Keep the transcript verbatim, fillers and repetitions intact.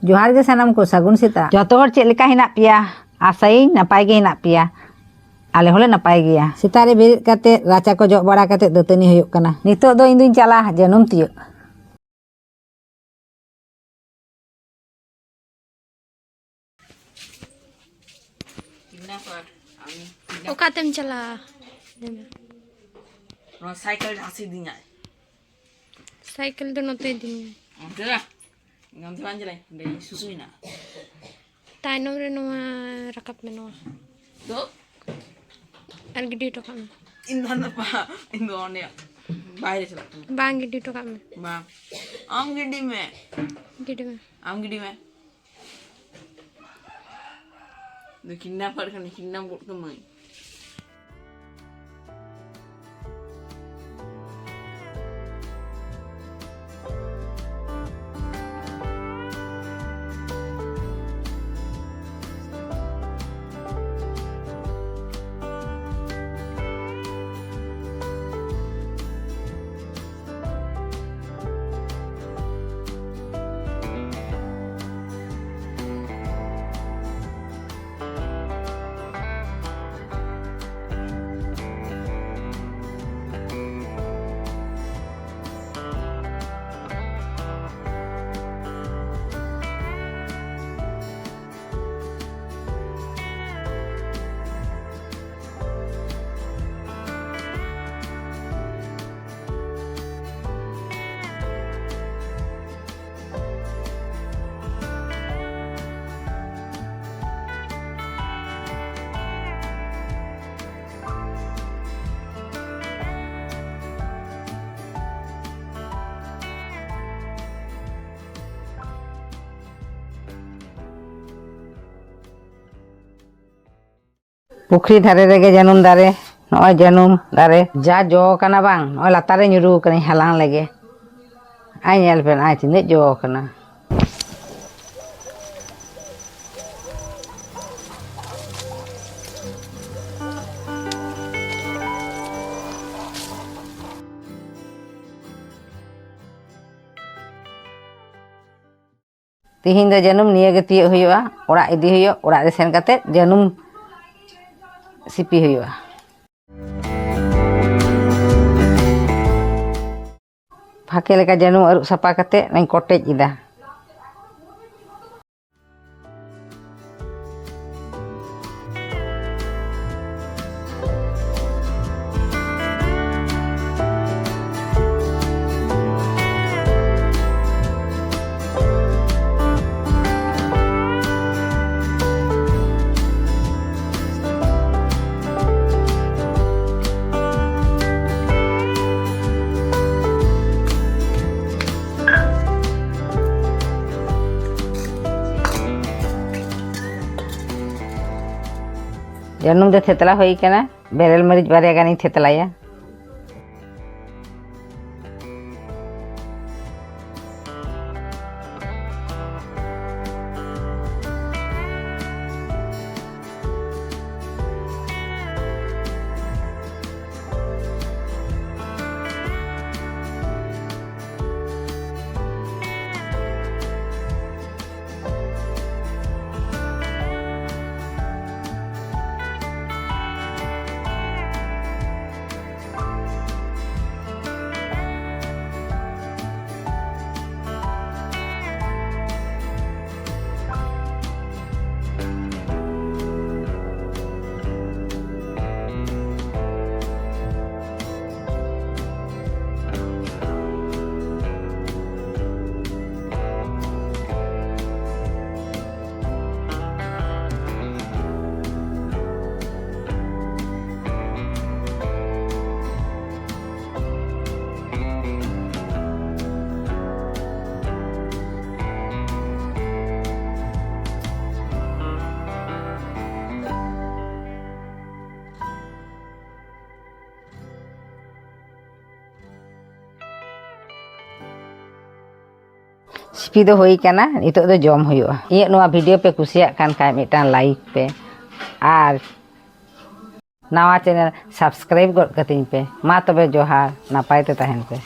ᱡᱚᱦᱟᱨ ᱜᱮ ᱥᱟᱱᱟᱢ ᱠᱚ, ᱥᱟᱹᱜᱩᱱ ᱥᱮᱛᱟᱜ᱾ ᱡᱚᱛᱚ ᱦᱚᱲ ᱪᱮᱫ ᱞᱮᱠᱟ ᱦᱮᱱᱟᱜ ᱯᱮᱭᱟ? ᱟᱥᱟᱭᱟᱹᱧ ᱱᱟᱯᱟᱭ ᱜᱮ ᱦᱮᱱᱟᱜ ᱯᱮᱭᱟ᱾ ᱟᱞᱮ ᱦᱚᱸᱞᱮ ᱱᱟᱯᱟᱭ ᱜᱮᱭᱟ᱾ ᱥᱮᱛᱟᱜ ᱨᱮ ᱵᱮᱨᱮᱫ ᱠᱟᱛᱮ ᱨᱟᱪᱟ ᱠᱚ ᱡᱚᱜ ᱵᱟᱲᱟ ᱠᱟᱛᱮ ᱫᱟᱹᱛᱟᱹᱱᱤ ᱦᱩᱭᱩᱜ ᱠᱟᱱᱟ᱾ ᱱᱤᱛᱚᱜ ᱫᱚ ᱤᱧ ᱫᱩᱧ ᱪᱟᱞᱟᱜᱼᱟ ᱡᱟᱹᱱᱩᱢ ᱛᱤᱭᱳᱜ᱾ ᱚᱠᱟᱛᱮᱢ ᱪᱟᱞᱟᱜᱼᱟ? ᱞᱟᱹᱭ ᱢᱮ᱾ ᱱᱚᱣᱟ ᱥᱟᱭᱠᱮᱞ ᱡᱟᱦᱟᱸ ᱥᱮᱫ ᱤᱫᱤᱧᱟᱭ᱾ ᱥᱟᱭᱠᱮᱞ ᱫᱚ ᱱᱚᱛᱮ ᱤᱫᱤᱧᱟᱭ᱾ ᱚᱱᱛᱮ ᱫᱚ? ᱤᱧ ᱚᱱᱛᱮ ᱵᱟᱝ ᱪᱟᱞᱟᱜ ᱟᱹᱧ, ᱚᱸᱰᱮ ᱥᱩᱥᱩ ᱢᱮᱱᱟᱜᱼᱟ᱾ ᱛᱟᱭᱱᱚᱢ ᱨᱮ ᱱᱚᱣᱟ ᱨᱟᱠᱟᱵ ᱢᱮ, ᱱᱚᱣᱟ᱾ ᱛᱚ? ᱟᱨ ᱜᱤᱰᱤ ᱦᱚᱴᱚ ᱠᱟᱜ ᱢᱮ᱾ ᱤᱧ ᱫᱚ ᱦᱟᱱᱟ ᱯᱟ-, ᱤᱧ ᱫᱚ ᱚᱸᱰᱮ ᱵᱟᱭᱨᱮ ᱪᱟᱞᱟᱜ ᱠᱟᱱᱟ᱾ ᱵᱟᱝ, ᱜᱤᱰᱤ ᱦᱚᱴᱚ ᱠᱟᱜ ᱢᱮ᱾ ᱵᱟᱝ᱾ ᱟᱢ ᱜᱤᱰᱤ ᱢᱮ᱾ ᱜᱤᱰᱤ ᱢᱮ᱾ ᱟᱢ ᱜᱤᱰᱤ ᱢᱮ᱾ ᱫᱚ ᱠᱤᱰᱱᱟᱯᱟᱨ ᱠᱟᱱᱟ, ᱠᱤᱰᱱᱟᱯ ᱜᱚᱫ ᱠᱟᱹᱢᱟᱹᱧ᱾ ᱯᱩᱠᱷᱨᱤ ᱫᱷᱟᱨᱮ ᱨᱮᱜᱮ ᱡᱟᱹᱱᱩᱢ ᱫᱟᱨᱮ, ᱱᱚᱜᱼᱚᱭ ᱡᱟᱹᱱᱩᱢ ᱫᱟᱨᱮ ᱡᱟ ᱡᱚ ᱠᱟᱱᱟ ᱵᱟᱝ, ᱱᱚᱜᱼᱚᱭ ᱞᱟᱛᱟᱨ ᱨᱮ ᱧᱩᱨᱩ ᱠᱟᱱᱟᱧ ᱦᱟᱞᱟᱝ ᱞᱮᱜᱮ᱾ ᱟᱭ ᱧᱮᱞ ᱯᱮ, ᱱᱚᱜᱼᱚᱭ ᱛᱤᱱᱟᱹᱜ ᱡᱚ ᱠᱟᱱᱟ᱾ ᱛᱤᱦᱤᱧ ᱫᱚ ᱡᱟᱹᱱᱩᱢ ᱱᱤᱭᱟᱹ ᱜᱮ ᱛᱤᱭᱳᱜ ᱦᱩᱭᱩᱜᱼᱟ, ᱚᱲᱟᱜ ᱤᱫᱤ ᱦᱩᱭᱩᱜᱼᱟ, ᱚᱲᱟᱜ ᱨᱮ ᱥᱮᱱ ᱠᱟᱛᱮ ᱡᱟᱹᱱᱩᱢ ᱥᱤᱯᱤ ᱦᱩᱭᱩᱜᱼᱟ᱾ ᱵᱷᱟᱜᱮ ᱞᱮᱠᱟ ᱡᱟᱹᱱᱩᱢ ᱟᱹᱨᱩᱵ ᱥᱟᱯᱷᱟ ᱠᱟᱛᱮ ᱚᱱᱟᱧ ᱠᱚᱴᱮᱡ ᱮᱫᱟ᱾ ᱡᱟᱹᱱᱩᱢ ᱫᱚ ᱛᱷᱮᱛᱞᱟ ᱦᱩᱭ ᱠᱟᱱᱟ, ᱵᱮᱨᱮᱞ ᱢᱟᱹᱨᱤᱪ ᱵᱟᱨᱭᱟ ᱜᱟᱱᱤᱧ ᱛᱷᱮᱛᱞᱟᱭᱟ᱾ ᱥᱤᱯᱤ ᱫᱚ ᱦᱩᱭ ᱠᱟᱱᱟ, ᱱᱤᱛᱚᱜ ᱫᱚ ᱡᱚᱢ ᱦᱩᱭᱩᱜᱼᱟ᱾ ᱤᱧᱟᱹᱜ ᱱᱚᱣᱟ video ᱯᱮ ᱠᱩᱥᱤᱭᱟᱜ ᱠᱟᱱ ᱠᱷᱟᱡ ᱢᱤᱫᱴᱟᱝ like ᱯᱮ, ᱟᱨ ᱱᱟᱣᱟ channel subscribe ᱜᱚᱫ ᱠᱟᱹᱛᱤᱧ ᱯᱮ᱾ ᱢᱟ ᱛᱚᱵᱮ ᱡᱚᱦᱟᱨ, ᱱᱟᱯᱟᱭ ᱛᱮ ᱛᱟᱦᱮᱱ ᱯᱮ᱾